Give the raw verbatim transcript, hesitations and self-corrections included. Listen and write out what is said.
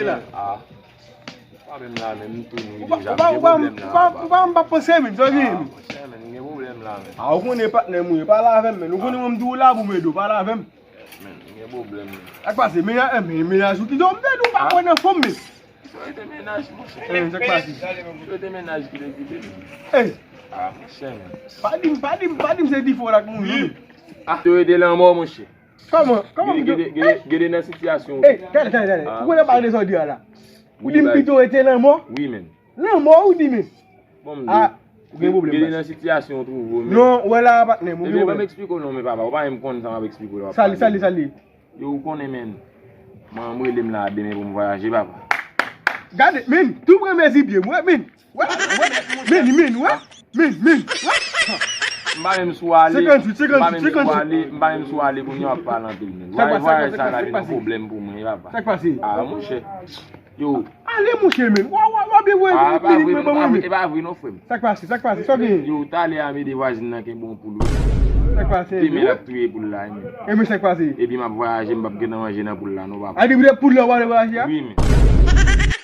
la. Ah. Pa menm la menm, m tou nou deja, m gen pwoblèm la. Ou pa, ou pa, ou pa panse, men, sa w gen? Ah, monchè, men, m gen pwoblèm la, men. Ah, ou konnen patnè m ou ye, pale avè m, men. Ou konnen mwen m di w la pou m ede w, pale avè m. Men, m gen pwoblèm, men. Sa k pase? Mennaj, eh, men, mennaj ou ki di w m te di w pa kwè nan fanm, men. Sa w te mennaj, monchè? Eh, sa k pase? Sa w te mennaj ki te kite m. Eh. Ah, monchè, men. Pa di m, pa di m, pa di m se difò w la k mouri. Ah, te rete lanmò, monchè. Kòman? Kòman? Gede, gede, gede, gede nan sitiyasyon. Eh, gade, gade, gade. Ou konnen pa de sa w di a la. Ou di m pito rete lanmò? Wi, men. Lanmò ou di men? Bon, m di. Ah, ou gen pwoblèm, gede nan sitiyasyon ou twouve w, men. Non, ou wè la, patnè m, ou gen pwoblèm. Ebyen, ban m eksplike w non, men papa, ou pa menm konn sa m ap eksplike w la. Sa li, sa li, sa li. Yo, ou konnen, men. Mwen, m rele m la demen pou m vwayaje, papa. Gade, men, tou premye zibye m, wè, men. Wè, wè, men, men, wè, men, men, wè. M pa menm sou ale, m pa menm sou ale, m pa menm sou ale, kounye a w ap pale anpil, men. Vwayaj, vwayaj sa ka vin yon pwoblèm pou mwen, papa. Sa k pase? Ah, monchè. Yo. Ale, monchè, men. Wa, wa, wa, byen, wè, ah, pa vre, pa vre, e pa vre non, frè m. Sa k pase, sa k pase, sa w genyen? Yo, talè a m ede vwazin nan kenbe yon poul, wi. Sa k pase? Demen l ap touye poul la, wi, men. E men sa k pase? Epi m ap vwayaje, m p ap gentan manje nan poul la, non, papa. A, depi poul la, w ale vwayaje a? Wi, men.